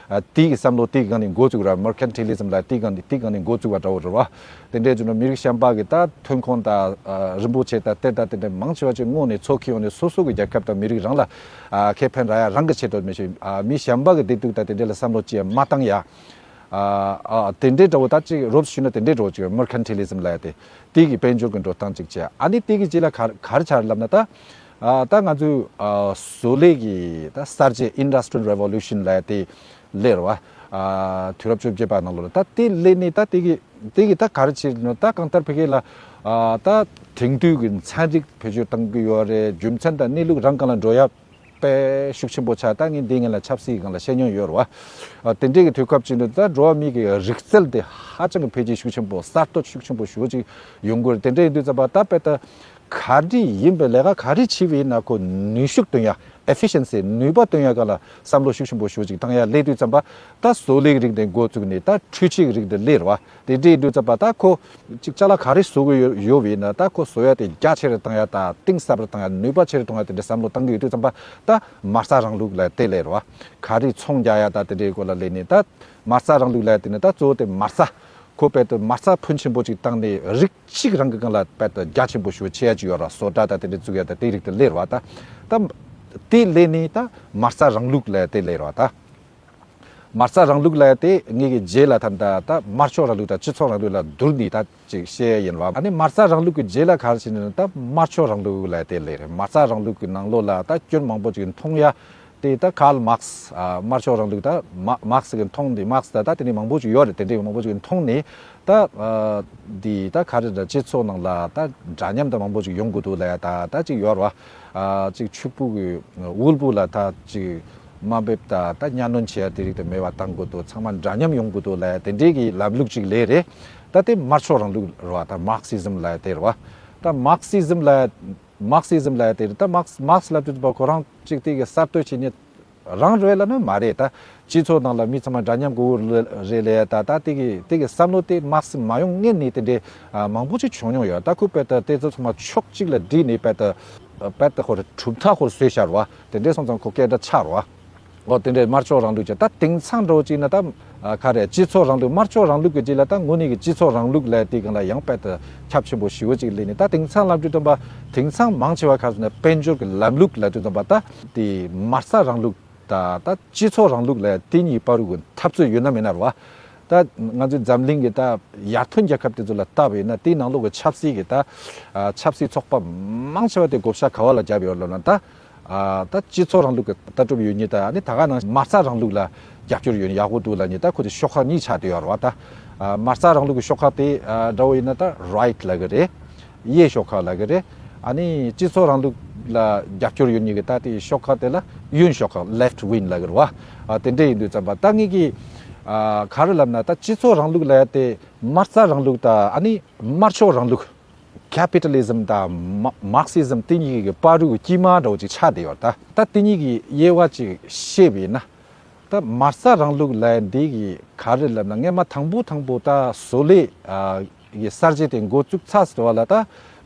དེའི་བསམ་བློ་དེའི་སྒང་ནས་འགོ་བཙུགས་ར། mercantilism ལ་དེའི་སྒང་ནས་དེའི་སྒང་ནས་འགོ་བཙུགས་པ་འདྲ་བོ་རེད་བ། དེ་འདྲས་བྱུང་ན་མི་རིགས་གཞན་པ་གི་ད་ཐོན་ཁུངས་དང་རིན་པོ་ཆེ་དང་དེ་དང་དེ་འདྲས་མང་ཆེ་བ་ཅིག་དངོས་ནས་མཚོ་ཁེ་ཡོང་ནས་སོ་སོ་གི་རྒྱལ་ཁབ་དང་མི་རིགས་རང་ལ་ཁེ་ཕན་རག་ཡ་རང་གི་ཆེད་དུ་མི་ཤེས། མི་གཞན་པ་གི་བདེ་སྡུག་དང་དེ་འདྲས་ལ་བསམ་བློ་ཅི་ཡང་མ་བཏང་ཡ། ཨ་ཨ་དེ་འདྲའི་འདྲ་བོ་ད་ཅིག་རོབ་ཞུས་ན་དེ་འདྲའི་འདྲ་བོ་ཅིག་mercantilism ལབ་ཡ་དེ། དེ་གི་དཔལ་འབྱོར་གི་འགྲོ་སྟངས་ཅིག་བྱས། ཨ་ནི་དེ་གི་རྗེས་ལ་ག་ག་རེ་ཆགས་ལབ་ན་ད། ཨ་ད་ང་ཚོའི་ཨ་བཟོ་ལས་ཀྱི་ད་གསར་བརྗེ་Industrial Revolution ལབ་ཡ་དེ་སླེབས་རེད་བ། ཨ་དུས་རབས་བཅོ་བརྒྱད་པ་ནང་ལོགས་ལ་ད་དེ་སླེབས་ནས་ད་དེ་གི་དེ་གི་ད་ག་རེ་བྱས་ན་ད་གང་ལྟར་ཕ་གི་ལ་ཨ་ད་དེང་དུས་ཀྱི་ཚན་རིག་བེད་སྤྱོད་གཏང་གི་ཡོད་རེད། རྒྱུ་མཚན་དང་གནས་ལུགས་རང་སྒང་ལ་འགྲོ་ཡ་དཔེ་ཤུགས་ཆེན་པོ་ཆགས། ད་ངས་འདི་ངས་ལ་ཆབ་སྲིད་སྒང་ལ་བཤད་མྱོང་ཡོད་རེད་བ། ཨ་དེ་འདྲའི་གི་དུས་སྐབས་ཅིག་ནས་ད་འགྲོ་བ་མི་གི་རིག་རྩལ་དེ་ཧ་ཅང་གི་འཕེལ་རྒྱས་ཤུགས་ཆེན་པོ་གསར་གཏོད་ཤུགས་ཆེན་པོ་ཞེ་པོ་ཅིག་ཡོང་གི་རེད། དེ་འདྲ་ཡིན་དུས་ཙམ་པ་ད་དཔེ་ད་ག་འདྲ་ཡིན་པའི་ལས་ཀ་ག་རེ་བྱས་པ་ཡིན་ན་ཁོ་ནུས་ཤུགས་བཏོན་ཡ། efficiency ནུས་པ་བཏོན་ཡ་སྒང་ལ་བསམ་བློ་ཤུགས་ཆེན་པོ་ཞེ་པོ་ཅིག་བཏང་ཡ་སླེབས་དུས་ཙམ་པ་ད་བཟོ་ལས་རིགས་དེ་འགོ་བཙུགས་ནས་ད་འཕྲུལ་ཆས་རིགས་དེ་སླེབས་རེད་བ། དེ་འདྲ་ཡིན་དུས་ཙམ་པ་ད་ཁོ་ཅིག་ཅ་ལག་ག་རེ་བཟོ་གི་ཡོད་ཡོད་པ་ཡིན་ན་ད་ཁོ་བཟོ་ཡ་དེ་རྒྱ་ཆེ་རུ་བཏང་ཡ་དང་གཏིང་ཟབ་རུ་བཏང་ཡ། ནུས་པ་ཆེ་རུ་གཏོང་ཡ་དེ་འདྲ་བསམ་བློ་བཏང་གི་ཡོད་དུས་ཙམ་པ་ད་མ་རྩ་རིང་ལུགས་ལབ་དེ་སླེབས་རེད་བ། ག་རེ་ཚོང་རྒྱག་ཡ་དང་དེ་འདྲའི་སྐོར་ལ་སླེབས་ནས་ད་མ་རྩ་རིང་ལུགས་ལབ་དེ་ནི་ད་གཙོ་བོ་དེ་མ་རྩ། ཁོ་དཔེ་དེ་མ་རྩ་ཕོན་ཆེན་པོ་ཅིག་བཏང་ནས་རིགས་གཅིག་རང་གི་སྒང་ལ་དཔེ་དེ་རྒྱ་ཆེན་པོ་ཞེ་པོ་ཆེ་ཡ་ཅིག་ཡོད་ར། བཟོ་གྲྭ་དང་དེ་འདྲ་བཙུགས་ཡ་དང་དེའི་རིགས་དེ་སླེབས་རེད་བ། ད་ད་དེ་སླེབས་ནས་ད་མ་རྩ་རིང་ལུགས་ལབ་དེ་སླེབས་རེད་བ། ད། མ་རྩ་རིང་ལུགས་ལབ་ཡ་དེ་ངེད་ཀྱི་རྗེས་ལ་ད་ད་ད་དམར་ཕྱོགས་རིང་ལུགས་དང་སྤྱི་ཚོགས་རིང་ལུགས་ལ་བསྡུར་ནས་ད་ཅིག་བཤད་ཡ་ཡིན་བ། ཨ་ནི་མ་རྩ་རིང་ལུགས་ཀྱི་རྗེས་ལ་ག་རེ་བྱས་ནས་ད་དམར་ཕྱོགས་རིང་ལུགས་ལབ་ཡ་དེ་སླེབས་རེད། མ་རྩ་རིང་ལུགས་ཀྱི་ནང་ལོགས་ལ་ད་སྐྱོན་མང་པོ་ཅིག་མཐོང་ཡ་དེ་ད་ཀཱརལ་མཱགས། ཨ་དམར་ཕྱོགས་རིང་ལུགས་ད་མཱ་མཱགས་ཀྱིས་མཐོང་དེ། མཱགས་ད་ད་དེ་ནས་མང་པོ་ཅིག་ཡོད་རེད། དེ་འདྲའི་མང་པོ་ཅིག་མཐོང་ནས་ད་ཨ་དེ་ད་ག་རེ་ད་སྤྱི་ཚོགས་ནང་ལ་ད་འདྲ་མཉམ་ད་མང་པོ་ཅིག་ཡོང་དགོས་འདུག་ལབ་ཡ་ད་ད་ཅིག་ཡོད་རེད་བ། ཨ་ཅིག་ཕྱུག་པོ་གི་དབུལ་པོ་ལ་ད་ཅིག་དམའ་འབེབས་དང་ད་གཉའ་གནོན་བྱེད་ཡ་དེ་རིགས་དེ་མེད་པ་བཏང་དགོས་འདུག་ཚང་མ་འདྲ་མཉམ་ཡོང་དགོས་འདུག་ལབ་ཡ་དེ་འདྲའི་གི་ལམ་ལུགས་ཅིག་སླེབས་རེད། ད་དེ་དམར་ཕྱོགས་རིང་ལུགས་རེད་བ། ད་Marxism ལབ་ཡ་དེ་རེད་བ། ད་Marxism ལབ་ཡ་Marxism ལབ་ཡ་དེ་རེད། ད་Marx Marx ལབ་དུས་ཙམ་པ་ཁོ་རང་ཅིག་དེ་གི་གསར་གཏོད་བྱེད་མཁན་རང་རེད་ལབ་ན་མ་རེད། ད་སྤྱི་ཚོགས་ནང་ལ་མི་ཚང་མ་འདྲ་མཉམ་དགོས་རེད་ལབ་ཡ་ད་ད་དེ་གི་དེ་གི་བསམ་བློ་དེ་Marx མ་ཡོང་སྔོན་ནས་དེ་འདྲའི་ཨ་མང་པོ་ཅིག་བྱུང་མྱོང་ཡོད། ད་ཁོ་དཔེ་ད་དེ་ཚོ་ཚང་མ་ཕྱོགས་གཅིག་ལ་བསྒྲིལ་ནས་དཔེ་ད་དཔེ་ད་ཁོ་རེ་གྲུབ་མཐའ་ཁོ་རེ་བཟོས་བཞག་རེད་བ། དེ་འདྲའི་སོང་ཙང་ཁོ་སྐད་སྒྲ་ཆགས་རེད་བ། འོ་དེ་འདྲའི་དམར་ཕྱོགས་རིང་ལུགས་ཀྱི་ད་དེང་སང་འདྲ་བོ་ཅིག་ན་ད་ཨ་ག་རེ་སྤྱི་ཚོགས་རིང་ལུགས། དམར་ཕྱོགས་རིང་ལུགས་ཀྱི་རྗེས་ལ་ད་དངོས་གནས་ཀྱི་སྤྱི་ཚོགས་རིང་ལུགས་ལབ་དེ་སྒང་ལ་ཡང་དཔེ་ད་ཁྱབ་ཆེན་པོ་ཞེ་པོ་ཅིག་སླེབས་ནས། ད་དེང་སང་ལབ་དུས་ཙམ་པ་དེང་སང་མང་ཆེ་བ་ག་རེ་ཟེར་ན་དཔལ་འབྱོར་གྱི་ལམ་ལུགས་ལབ་དུས་ཙམ་པ་ད་དེ་མ་རྩ་རིང་ལུགས་དང་ད་སྤྱི་ཚོགས་རིང་ལུགས་ལབ་དེ་གཉིས་བར་གྱི་འཐབ་རྩོད་ཡོད་ན་མེད་ན་རེད་བ། ད་ང་ཚོའི་འཛམ་གླིང་གི་ད་ཡར་ཐོན་རྒྱལ་ཁབ་དེ་ཚོ་ལ་བལྟས་པ་ཡིན་ན་དེའི་ནང་ལོགས་ཀྱི་ཆབ་སྲིད་ཀྱི་ད་ཨ་ཆབ་སྲིད་ཚོགས་པ་མང་ཆེ་བ་དེ་བགོ་བཤའ་ག་བ་ལ་བརྒྱབ་ཡོད་ལབ་ན་ད། ཨ་ད་སྤྱི་ཚོགས་རིང་ལུགས་ཀྱི་ལྟ་གྲུབ་ཡོད་མཁན་དང་ཨ་ནི་ད་ག་ནང་མ་རྩ་རིང་ལུགས་ལ་རྒྱབ་སྐྱོར་ཡོད་མཁན་ཡག་པོ་འདུག་ལབ་མཁན་ད་ཁོ་ཚོ་ཤོག་ཁག་གཉིས་ཆགས་བསྡད་ཡོད་རེད་བ། ད་ཨ་མ་རྩ་རིང་ལུགས་ཀྱི་ཤོག་ཁག་དེ་ཨ་འདྲ་བོ་ཡིན་ན་ད་རའིཊ་ལབ་ཀྱི་རེད། གཡས་ཤོག་ཁག་ལབ་ཀྱི་རེད། ཨ་ནི་སྤྱི་ཚོགས་རིང་ལུགས་ལ་རྒྱབ་སྐྱོར་ཡོད་མཁན་གྱི་ད་དེ་ཤོག་ཁག་དེ་ལ་གཡོན་ཤོག་ཁག་ལེཕཊ་ཝིང་ལབ་ཀྱི་རེད་བ། ཨ་དེ་འདྲ་ཡིན་དུས་ཙམ་པ་ད་ངེད་ཀྱིས་ཨ་ག་རེ་ལབ་ན་ད་སྤྱི་ཚོགས་རིང་ལུགས་ལབ་ཡ་དེ་མ་རྩ་རིང་ལུགས་དང་ཨ་ནི་དམར་ཕྱོགས་རིང་ལུགས། Capitalism དང་Marxism དེ་གཉིས་ཀྱི་བར་དུ་དཀྱིལ་མ་འདྲ་བོ་ཅིག་ཆགས་བསྡད་ཡོད་རེད། ད་ད་དེ་གཉིས་ཀྱི་དབྱེ་བ་ཅིག་ཤེས་པ་ཡིན་ན། ད་མ་རྩ་རིང་ལུགས་ལབ་ཡ་འདི་གི་ག་རེ་ལབ་ན་སྔས་མ་དང་པོ་དང་པོ་ད་བཟོ་ལས་ཨ་ཡི་གསར་བརྗེ་དེ་འགོ་བཙུགས་ཚར་ཟེར་བ་ལ་ད་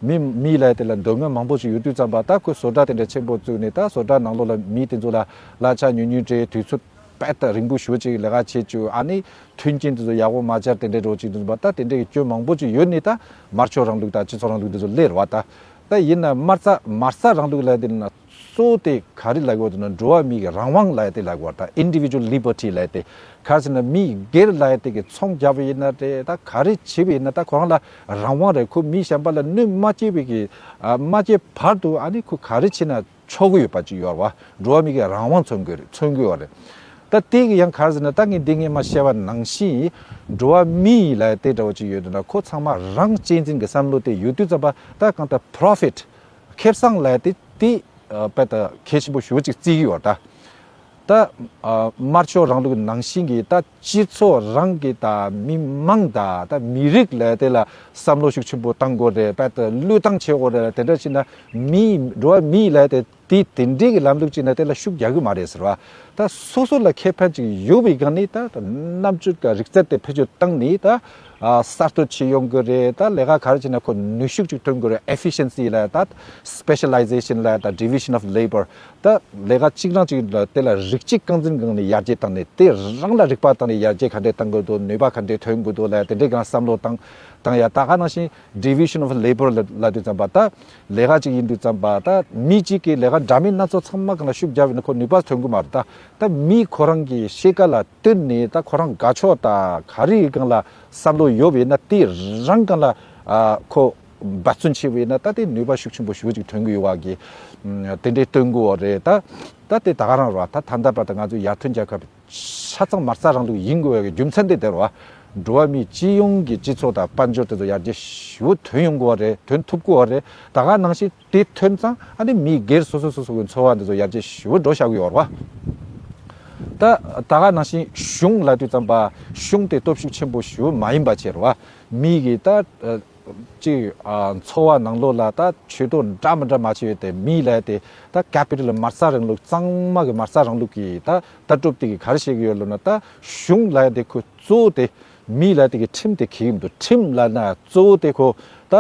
མི་མི་ལབ་ཡ་དེ་ལ་འདོད་མོས་མང་པོ་ཅིག་ཡོད་དུས་ཙམ་པ་ད་ཁོས་བཟོ་གྲྭ་དེ་འདྲ་ཆེན་པོ་བཙུགས་ནས་ད་བཟོ་གྲྭ་ནང་ལོགས་ལ་མི་དེ་ཚོ་ལ་གླ་ཆ་ཉུང་ཉུང་སྤྲད། དུས་ཚོད་དཔེ་ད་རིང་པོ་ཞེ་པོ་ཅིག་ལས་ཀ་བྱེད་བཅུག་ཨ་ནི་མཐུན་རྐྱེན་དེ་ཚོ་ཡག་པོ་མ་སྦྱར་དེ་འདྲའི་འགྲོ་ཅིག་འདུག་པ། ད་དེ་འདྲའི་སྐྱོན་མང་པོ་ཅིག་ཡོད་ནི་ད་དམར་ཕྱོགས་རིང་ལུགས་དང་སྤྱི་ཚོགས་རིང་ལུགས་དེ་ཚོ་སླེབས་རེད་བ། ད་ད་ཡིན་ན་མ་རྩ་མ་རྩ་རིང་ལུགས་ལབ་དེ་ན་གཙོ་བོ་དེ་ག་རེ་ལབ་དགོས་འདུག་ན་འགྲོ་བ་མི་གི་རང་དབང་ལབ་དེ་ལབ་དགོས། ད་individual liberty ལབ་དེ་ག་རེ་ཟེར་ན་མི་སྒེར་ལབ་དེ་གི་ཚོང་རྒྱག་པ་ཡིན་ན་རེད། ད་ག་རེ་བྱེད་པ་ཡིན་ན་ད་ཁོ་རང་ལ་རང་དབང་རེད། ཁོ་མི་གཞན་པ་ལ་གནོད་མ་སྐྱེལ་བའི་གི་ཨ་མ་སྐྱེལ་བར་དུ་ཨ་ནི་ཁོ་ག་རེ་བྱེད་ན། ཆོག་གི་ཡོད་པ་ཅིག་ཡོད་རེད་བ། འགྲོ་བ་མི་གི་རང་དབང་མཚོན་དགོས་རེད། མཚོན་གི་ཡོད་རེད། ད་དེ་གི་ཡང་ག་རེ་ཟེར་ན་ད་ངས་འདི་ངས་མ་བཤད་པ་ནང་བཞིན་འགྲོ་བ་མི་ལབ་དེ་འདྲ་བོ་ཅིག་ཡོད་དུས་ན་ཁོ་ཚང་མ་རང་གཅེས་འཛིན་གི་བསམ་བློ་དེ་ཡོད་དུས་ཙམ་པ་ད་གང་ལྟར་པོ་རོ་ཕིཊ་ཁེ་བཟང་ལབ་དེ་དེ་ཨ་དཔེ་ད་གལ་ཆེན་པོ་ཞེ་པོ་ཅིག་བརྩི་གི་ཡོད་རེད་ད། ད་ཨ་དམར་ཕྱོགས་རིང་ལུགས་ནང་བཞིན་གྱི་ད་སྤྱི་ཚོགས་རང་གི་ད་མི་མང་ད་ད་མི་རིགས་ལབ་དེ་ལ་བསམ་བློ་ཤུགས་ཆེན་པོ་བཏང་དགོས་རེད། དཔེ་ད་བློས་བཏང་བྱེད་དགོས་རེད། དེ་འདྲ་བྱས་ན་མི་འགྲོ་བ་མི་ལབ་དེ། དེ་དེ་འདྲའི་གི་ལམ་ལུགས་ཅིག་ན་དེ་ལ་ཤུགས་རྒྱག་གི་མ་རེད་ཟེར་བ། ད་སོ་སོ་ལ་ཁེ་ཕན་ཅིག་ཡོད་པའི་སྒང་ནས་ད་རྣམ་དཔྱོད་ཀྱི་རིག་རྩལ་དེ་བེད་སྤྱོད་བཏང་ནས་ད་ཨ་གསར་གཏོད་བྱེད་ཡོང་གི་རེད། ད་ལས་ཀ་ག་རེ་བྱས་ན་ཁོ་ནུས་ཤུགས་ཅིག་ཐོན་གི་རེད། ཨེ་ཕི་ཤན་སི་ལ་ད་སི་པེ་ཤ་ལའི་ཟེ་ཤན་ལ་ད་ཌི་བི་ཤན་ཨོཕ་ལེ་བར། ད་ལས་ཀ་གཅིག་རང་གཅིག་ལ་དེ་ལ་རིགས་གཅིག་རྐང་འཛིན་སྒང་ནས་ཡར་རྒྱས་བཏང་ནས་དེ་རང་ལ་རིག་པ་བཏང་ནས་ཡར་རྒྱས་ག་འདྲས་བཏང་དགོས་འདུག་ནུས་པ་ག་འདྲས་ཐོན་དགོས་འདུག་ལ་དེ་འདྲས་སྒང་བསམ་བློ་བཏང་བཏང་ཡ། ད་ག་ནང་བཞིན་ཌི་བི་ཤན་ཨོཕ་ལེ་བར་ལ་ལབ་དུས་ཙམ་པ་ད་ལས་ཀ་གཅིག་ཡིན་དུས་ཙམ་པ་ད་མི་གཅིག་གིས་ལས་ཀ་འདྲ་མིན་སྣ་ཚོགས་ཚང་མ་སྒང་ལ་ཤུགས་རྒྱབ་ཡིན་ན་ཁོ་ནུས་པ་ཐོན་གི་མ་རེད། ད་ད་མི་ཁོ་རང་གི་ཤེས་ཀ་ལ་བསྟུན་ནས་ད་ཁོ་རང་དགའ་ཕྱོགས་ད་ག་རེ་སྒང་ལ་བསམ་བློ་ཡོད་པ་ཡིན་ན་དེ་རང་སྒང་ལ་ཨ་ཁོ་འབད་བརྩོན་བྱས་པ་ཡིན་ན་ད་དེ་ནུས་པ་ཤུགས་ཆེན་པོ་ཞེ་པོ་ཅིག་ཐོན་གི་ཡོད་པ་གི་ཨ་དེ་འདྲའི་སྟོན་གི་ཡོད་རེད། ད་ད་དེ་ད་ག་རང་རེད་བ། ད་ད་ལྟ་བར་དུ་ང་ཚོའི་ཡར་ཐོན་རྒྱལ་ཁབ་ཆ་ཚང་མ་རྩ་རང་ལུགས་ཡིན་དགོས་པའི་རྒྱུ་མཚན་དེ་དེ་རེད་བ། འགྲོ་བ་མིའི་སྤྱི་ཡོངས་ཀྱི་སྤྱི་ཚོགས་དང་དཔལ་འབྱོར་དེ་ཚོ་ཡར་རྒྱས་ཞེ་པོ་ཐོན་ཡོང་གི་ཡོད་རེད། ཐོན་ཐུབ་ཀྱི་ཡོད་རེད། ད་ག་ནང་བཞིན་དེ་ཐོན་ཙང་ཨ་ནི་མི་སྒེར་སོ་སོ་སོ་སོ་གི་འཚོ་བ་འདི་ཚོ་ཡར་རྒྱས་ཞེ་པོ་འགྲོ་བཞག་གི་ཡོད་རེད་བ། ད་ད་ག་ནང་བཞིན་གཞུང་ལབ་དུས་ཙམ་པ་གཞུང་དེ་སྟོབས་ཤུགས་ཆེན་པོ་ཞེ་པོ་མ་ཡིན་པ་བྱས་རེད་བ། མི་གི་ད་ཨ་ཅིག་ཨ་འཚོ་བ་ནང་ལོགས་ལ་ད་ཆོས་ཐོག་འདྲ་མི་འདྲ་མ་བྱས་ཡོད་དེ། མི་ལབ་དེ་ད་ཀེ་པི་ཊལ་མ་རྩ་རིང་ལུགས་གཙང་མ་གི་མ་རྩ་རིང་ལུགས་ཀྱི་ད་ལྟ་གྲུབ་དེ་གི་ག་རེ་བཤད་གི་ཡོད་ལབ་ན། ད་གཞུང་ལབ་དེ་ཁོ་གཙོ་བོ་དེ་མི་ལབ་དེ་གི་ཁྲིམས་དེ་འཁྱེར་གི་མི་འདུག་ཁྲིམས་ལབ་ན་གཙོ་བོ་དེ་ཁོ་ད་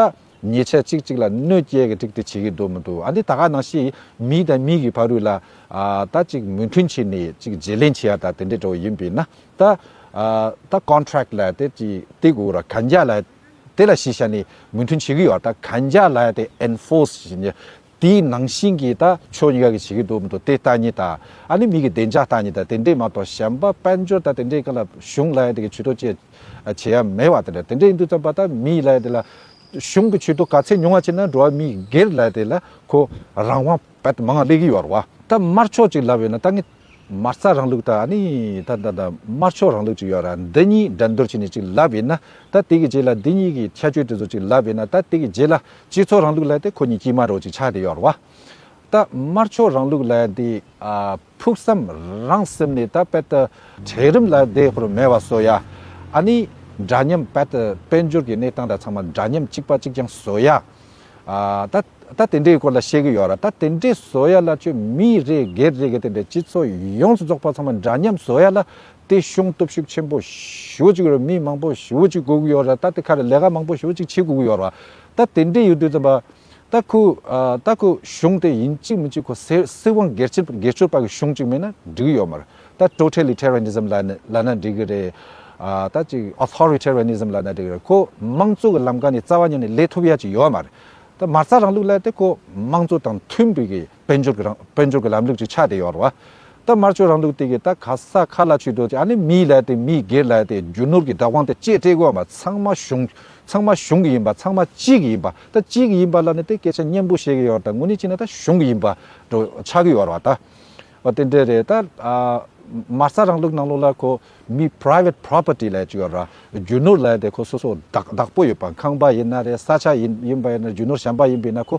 ཉེས་ཆད་གཅིག་གཅིག་ལ་གནོད་སྐྱེལ་གི་ཀྲིག་དེ་བྱེད་གི་འདུག་མི་འདུག་ཨ་འདི་ད་ག་ནང་བཞིན་མི་དང་མི་གི་བར་དུ་ལ་ཨ་ད་ཅིག་མོས་མཐུན་བྱས་ནས་ཅིག་བརྗེ་ལེན་བྱེད་ཡ་ད་དེ་འདྲའི་འདྲ་བོ་ཡིན་པས་ན། ད་ཨ་ད་ཀོན་ཊེག་ལབ་དེ་ཅིག་དེ་དགོས་ར་གན་རྒྱ་ལ་དེ་ལ་གཞི་བཞག་ནས་མོས་མཐུན་བྱེད་ཀྱི་ཡོད། ད་གན་རྒྱ་ལབ་དེ་ཨེན་ཕོར་སི་བྱེད་ནས་དེའི་ནང་བཞིན་གྱི་ད་ཕྱོགས་གཉིས་ཀ་གིས་བྱེད་ཀྱི་འདུག་མི་འདུག་དེ་ལྟ་ཉིད་ད། ཨ་ནི་མི་གི་བདེ་འཇགས་ལྟ་ཉིད་ད་དེ་འདྲས་མ་གཏོགས་གཞན་པ་དཔལ་འབྱོར་ད་དེ་འདྲས་ག་ལ་གཞུང་ལབ་དེ་གི་ཇུས་གཏོགས་བྱེད་བྱེད་ཡ་མེད་པ་དེ་འདྲ། དེ་འདྲས་ཡིན་དུས་ཙམ་པ་ད་མི་ལབ་དེ་ལ་གཞུང་གི་ཇུས་གཏོགས་ག་ཚད་ཉུང་བ་བྱས་ན་འགྲོ་བ་མིའི་སྒེར་ལབ་དེ་ལ་ཁོ་རང་དབང་དཔེ་མང་སླེབས་ཀྱི་ཡོད་རེད་བ། ད་དམར་ཕྱོགས་ཅིག་ལབ་ཡོད་ན་ད་ངས་མ་རྩ་རིང་ལུགས་དང་ཨ་ནི་ད་ད་ད་དམར་ཕྱོགས་རིང་ལུགས་ཅིག་ཡོད་ར། འདི་གཉིས་འགྲན་བསྡུར་བྱས་ནས་ཅིག་ལབ་ཡིན་ན། ད་དེ་གི་རྗེས་ལ་འདི་གཉིས་ཀྱི་ཁྱད་ཆོས་དེ་ཚོ་ཅིག་ལབ་ཡིན་ན། ད་དེ་གི་རྗེས་ལ་སྤྱི་ཚོགས་རིང་ལུགས་ལབ་དེ་ཁོ་གཉིས་དཀྱིལ་མ་རོ་ཅིག་ཆགས་བསྡད་ཡོད་རེད་བ། ད་དམར་ཕྱོགས་རིང་ལུགས་ལབ་དེ་ཨ་ཕུགས་བསམ་རང་སེམས་ནས་ད་དཔེ་ད་གྲལ་རིམ་ལབ་དེ་ཁོ་རང་མེད་པ་བཟོ་ཡ། ཨ་ནི་འདྲ་མཉམ་དཔེ་ད་དཔལ་འབྱོར་གྱི་གནས་སྟངས་དང་ཚང་མ་འདྲ་མཉམ་གཅིག་པ་གཅིག་རྐྱང་བཟོ་ཡ། ཨ་ད་ད་དེ་འདྲའི་སྐོར་ལ་བཤད་གི་ཡོད་ར། ད་དེ་འདྲའི་བཟོ་ཡ་ལ་ཁྱོད་མི་རེ་སྒེར་རེ་གི་དེ་འདྲའི་སྤྱི་ཚོགས་ཡོངས་སུ་རྫོགས་པ་ཚང་མ་འདྲ་མཉམ་བཟོ་ཡ་ལ་དེ་གཞུང་སྟོབས་ཤུགས་ཆེན་པོ་ཞེ་པོ་ཅིག་ཡོད་ར། མི་མང་པོ་ཞེ་པོ་ཅིག་དགོས་གི་ཡོད་ར། ད་དེ་ཁ་རེ་ལས་ཀ་མང་པོ་ཞེ་པོ་ཅིག་བྱེད་དགོས་གི་ཡོད་ར། ད་དེ་འདྲའི་ཡོད་དུས་ཙམ་པ་ད་ཁོ་ཨ་ད་ཁོ་གཞུང་དེ་ཡིན་གཅིག་མིན་གཅིག་ཁོ་སྲིད་སྲིད་དབང་སྒེར་གཅོད་སྒེར་གཅོད་པ་གི་གཞུང་གཅིག་མེད་ན་འགྲིག་གི་ཡོད་མ་རེད། ད་ཊོ་ཊེ་ལི་ཊེ་རི་ཡ་ནི་ཛམ་ལབ་ན་ལབ་ན་འགྲིག་གི་རེད། ཨ་ད་ཅིག་ཨོ་ཐོ་རི་ཊེ་རི་ཡ་ནི་ཛམ་ལབ་ན་འགྲིག་གི་རེད། ཁོ་དམངས་གཙོ་གི་ལམ་ཁ་ནས་རྩ་བ་ཉིད་ནས་ལས་ཐུབ་ཡ་ཅིག་ཡོད་མ་རེད། ད་མ་རྩ་རིང་ལུགས་ལབ་དེ་ཁོ་དམངས་གཙོ་དང་མཐུན་པའི་གི་དཔལ་འབྱོར་གི་རང་དཔལ་འབྱོར་གི་ལམ་ལུགས་ཅིག་ཆགས་བསྡད་ཡོད་རེད་བ། ད་དམར་ཕྱོགས་རིང་ལུགས་དེ་གི་ད་ག་ས་ག་ལ་ཆུད་དོ་ཅིག་ཨ་ནི་མི་ལབ་དེ་མི་སྒེར་ལབ་དེ་རྒྱུ་ནོར་གི་བདག་དབང་དེ་ཅེས་སྤྲད་དགོས་མ། ཚང་མ་གཞུང་ཚང་མ་གཞུང་གི་ཡིན་པ། ཚང་མ་གཅིག་གི་ཡིན་པ། ད་གཅིག་གི་ཡིན་པ་ལབ་ནས་དེ་སྐད་ཆ་སྙན་པོ་བཤད་གི་ཡོད་རེད། ད་དངོས་གནས་བྱས་ན་ད་གཞུང་གི་ཡིན་པ་འགྲོ་ཆགས་གི་ཡོད་རེད་བ། ད་འོ་དེ་འདྲ་རེད། ད་ཨ་མ་རྩ་རིང་ལུགས་ནང་ལོགས་ལ་ཁོ་མི་པི་རའི་ཝེ་ཊི་པོ་རོ་པར་ཊི་ལབ་ཅིག་ཡོད་རེད། རྒྱུ་ནོར་ལབ་དེ་ཁོ་སོ་སོ་བདག་བདག་པོ་ཡོད་པ། ཁང་པ་ཡིན་ན་རེད། ས་ཆ་ཡིན་ཡིན་པ་ཡིན་ན། རྒྱུ་ནོར་གཞན་པ་ཡིན་པ་ཡིན་ན་ཁོ་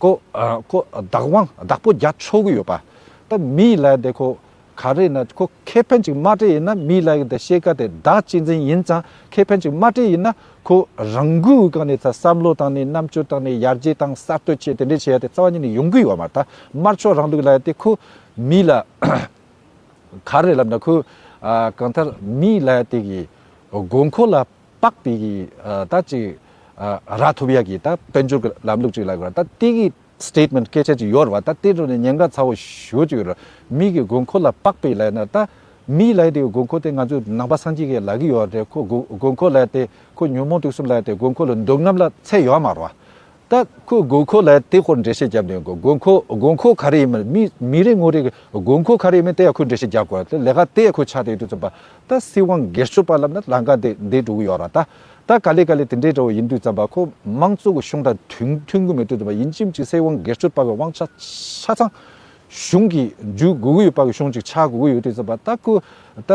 ཁོ་ཨ་ཁོ་བདག་དབང་བདག་པོ་རྒྱག་ཆོག་གི་ཡོད་པ། ད་མི་ལབ་དེ་ཁོ་ག་རེ་ན་ཁོ་ཁེ་ཕན་ཅིག་མ་སྤྲད་ཡིན་ན། མི་ལབ་དེ་ཤེས་ཀ་དེ་བདག་གཅེས་འཛིན་ཡིན་ཙང་ཁེ་ཕན་ཅིག་མ་སྤྲད་ཡིན་ན་ཁོ་རང་འགུལ་གི་སྒང་ནས་ད་བསམ་བློ་བཏང་ནས་རྣམ་དཔྱོད་བཏང་ནས་ཡར་རྒྱས་བཏང་གསར་གཏོད་བྱས་དེ་འདྲས་བྱས་ཡ་དེ་རྩ་བ་ཉིད་ནས་ཡོང་གི་ཡོད་མ་རེད། ད་དམར་ཕྱོགས་རིང་ལུགས་ལབ་དེ་ཁོ་མི་ལ་ག་རེ་ལབ་ན་ཁོ་ཨ་གང་ལྟར་མི་ལབ་དེ་གི་དགོས་མཁོ་ལ་དཔག་པའི་གི་ཨ་ད་ཅིག་ཨ་རག་ཐུབ་ཡ་གི་ད་དཔལ་འབྱོར་གི་ལམ་ལུགས་ཅིག་ལ་གོ་ར། ད་དེ་གི་སི་ཊེ་ཊི་མེན་ཊི་སྐད་ཆ་ཅིག་ཡོད་རེད་བ། ད་དེ་འགྲོ་ནས་ཉེན་ཁ་ཚ་བོ་ཞེ་པོ་ཅིག་ཡོད་རེད། མི་གི་དགོས་མཁོ་ལ་དཔག་པའི་ལབ་ན། ད་མི་ལབ་དེ་གི་དགོས་མཁོ་དེ་ང་ཚོས་ནང་པ་སངས་རྒྱས་ཀྱིས་ལབ་གི་ཡོད་རེད། ཁོ་དགོས་དགོས་མཁོ་ལབ་དེ་ཁོ་ཉོན་མོངས་དུག་གསུམ་ལབ་དེ་དགོས་མཁོ་ལ་འདོད་རྔམ་ལ་ཚད་ཡོད་མ་རེད་བ། ད་ཁོས་དགོས་མཁོ་ལབ་དེ་ཁོ་འགྲེལ་བཤད་རྒྱབ་ནས་དགོས་དགོས་མཁོ་དགོས་མཁོ་ག་རེ་ཡིན་མིན། མི་མི་རེ་ངོ་རེ་གི་དགོས་མཁོ་ག་རེ་ཡིན་མིན་དེ་ཡང་ཁོས་འགྲེལ་བཤད་རྒྱབ་དགོས་རེད། ལས་ཀ་དེ་ཡང་ཁོས་ཆགས་བསྡད་ཡོད་དུས་ཙམ་པ། ད་སྲིད་དབང་སྒེར་གཅོད་པ་ལབ་ན་ལམ་ཁ་དེ་འདི་འགྲོ་གི་ཡོད་ར། ད་ད་ག་ལེ་ག་ལེ་དེ་འདྲའི་འདྲ་བོ་ཡིན་དུས་ཙམ་པ་ཁོ་དམངས་གཙོ་གི་གཞུང་དང་མཐུན་མཐུན་གི་མེད་དུས་ཙམ་པ། ཡིན་གཅིག་མིན་གཅིག་སྲིད་དབང་སྒེར་གཅོད་པ་གི་དབང་ཆ་ཆ་ཚང་གཞུང་གིས་འཇུ་དགོས་ཀྱི་ཡོད་པ་གི་གཞུང་ཅིག་ཆགས་དགོས་ཀྱི་ཡོད་དུས་ཙམ་པ། ད་ཁོ་ད་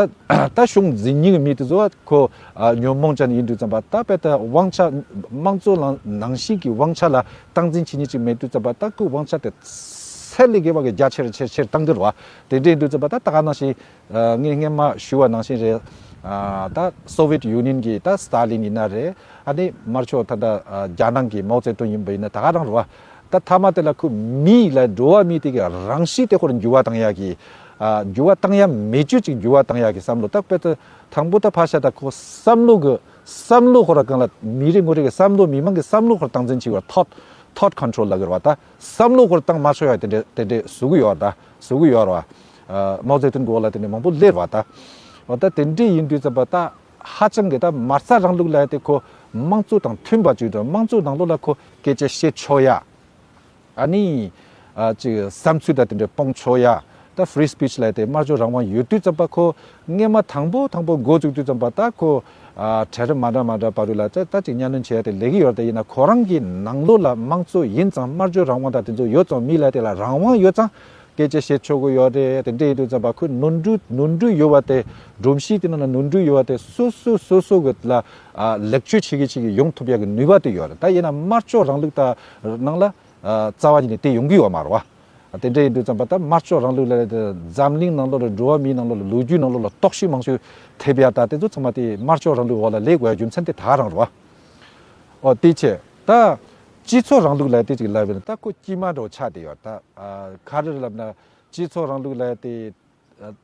ད་གཞུང་འཛིན་མཁན་གྱི་མི་དེ་ཚོ་ཁོ་ཨ་ཉོན་མོངས་ཅན་ཡིན་དུས་ཙམ་པ། ད་དཔེ་ད་དབང་ཆ་དམངས་གཙོ་ལ་ནང་བཞིན་གྱི་དབང་ཆ་ལ་སྟངས་འཛིན་བྱེད་མཁན་ཅིག་མེད་དུས་ཙམ་པ། ད་ཁོ་དབང་ཆ་དེ་ཚད་ལས་བརྒལ་བ་གི་རྒྱ་ཆེར་ཆེར་ཆེར་བཏང་གི་རེད་བ། དེ་འདྲ་ཡིན་དུས་ཙམ་པ། ད་ད་ག་ནང་བཞིན་ཨ་ངས་སྔོན་མ་ཞུ་བ་ནང་བཞིན་རེད། ཨ་ད་སོ་ཝེད་ཡུ་ནི་ཡན་གྱི་ད་སི་ཏཱ་ལིན་ཡིན་ན་རེད། ཨ་ནི་དམར་ཕྱོགས་ད་ད་ཨ་རྒྱ་ནག་གི་མའོ་ཙེ་ཏུང་ཡིན་པ་ཡིན་ན་ད་ག་རང་རེད་བ། ད་མཐའ་མ་དེ་ལ་ཁོ་མི་ལ་འགྲོ་བ་མི་དེ་གི་རང་གཤིས་དེ་ཁོ་ར་འགྱུར་བ་བཏང་ཡག་གི། ཨ། འགྱུར་བ་བཏང་ཡག་མེད་རྒྱུ་ཅིག་འགྱུར་བ་བཏང་ཡག་གི་བསམ་བློ། ད་དཔེ་ད་དང་པོ་ད་ཕར་བཞག་ད་ཁོ་བསམ་བློ་གི་བསམ་བློ་ཁོ་ར་གང་ལ་མི་རེ་ངོ་རེ་གི་བསམ་བློ། མི་མང་གི་བསམ་བློ་ཁོ་ར་སྟངས་འཛིན་བྱེད་པར་thought, thought control ལབ་ཀྱི་རེད་བ། ད་བསམ་བློ་ཁོ་ར་བཏང་མ་ཆོག་ཡག་དེ་འདྲ་དེ་འདྲ་བཟོ་གི་ཡོད་རེད། ད་བཟོ་གི་ཡོད་རེད་བ། ཨ། མའོ་ཙེ་ཏུང་གི་འོག་ལ་དེ་འདྲ་མང་པོ་སླེབས་པ་ད། འོ་ད་དེ་འདྲ་ཡིན་དུས་ཙམ་པ་ད་ཧ་ཅང་གི་ད་མ་རྩ་རིང་ལུགས་ལབ་ཡག་དེ་ཁོ་དམངས་གཙོ་དང་མཐུན་པ་ཅིག་དང་། དམངས་གཙོ་ནང་ལོགས་ལ་ཁོ་སྐད་ཆ་བཤད་ཆོག་ཡ། ཨ་ནི། ཨ། ཅིག་བསམ་ཚུལ་ད་དེ་འདྲ་སྤུངས་ཆོག་ཡ། ད་free speech ལབ་ཡག་དེ་སྨྲ་བརྗོད་རང་དབང་ཡོད་དུས་ཙམ་པ་ཁོ་སྔས་མ་དང་པོ་དང་པོ་འགོ་བཙུགས་དུས་ཙམ་པ་ད་ཁོ། ཨ། གྲལ་རིམ་མ་འདྲ་མ་འདྲ་བར་དུ་ལ་ད་ད་ཅིག་གཉའ་གནོན་བྱེད་ཡག་དེ་ལས་ཀྱི་ཡོད་རེད། དེ་ཡིན་ན་ཁོ་རང་གི་ནང་ལོགས་ལ་དམངས་གཙོ་ཡིན་ཙང་། སྨྲ་བརྗོད་རང་དབང་ད་དེ་ཚོ་ཡོད་ཙང་། མི་ལབ་ཡག་དེ་ལ་རང་དབང་ཡོད་ཙང་སྐད་ཆ་བཤད་ཆོག་གི་ཡོད་རེད། དེ་འདྲ་ཡིན་དུས་ཙམ་པ་ཁོའི་ནོར་འཁྲུལ་ནོར་འཁྲུལ་ཡོད་པ་དེ། སྒྲོམ་གཞི་དེ་ནང་ན་ནོར་འཁྲུལ་ཡོད་པ་དེ་སོ་སོ་སོ་སོ་གི་ལ། ཨ། ལེགས་བཅོས་བྱེད་ཀྱི་བྱེད་ཀྱི་ཡོང་ཐུབ་ཡག་གི་ནུས་པ་དེ་ཡོད་རེད། ད་ཡིན་ན་དམར་ཕྱོགས་རིང་ལུགས་ད་ནང་ལ། ཨ། རྩ་བ་ཉིད་ནས་དེ་ཡོང་གི་ཡོད་མ་རེད་བ། དེ་འདྲ་ཡིན་དུས་ཙམ་པ་ད་དམར་ཕྱོགས་རིང་ལུགས་ལ་འཛམ་གླིང་ནང་ལོགས་ལ། འགྲོ་བ་མིའི་ནང་ལོགས་ལ། ལོ་རྒྱུས་ནང་ལོགས་ལ་རྟོག་ཞིབ་མང་ཤོས་ཐེབས་ཡག་ད་དེ་ཚོ་ཚང་མ་དེ་དམར་ཕྱོགས་རིང་ལུགས་འོག་ལ་སླེབས་དགོས་ཡག་རྒྱུ་མཚན་དེ་ད་ག་རང་རེད་བ། ཨོ་དེ་བྱས་ད་སྤྱི་ཚོགས་རིང་ལུགས་ལབ་ཡག་དེ་ཅིག་ལབ་ཡིན་ན་ད་ཁོ་དཀྱུས་མ་འདྲ་བོ་ཆགས་བསྡད་ཡོད། ད། ཨ། ག་རེ་ལབ་ན་སྤྱི་ཚོགས་རིང་ལུགས་ལབ་ཡག་དེ། ཨ།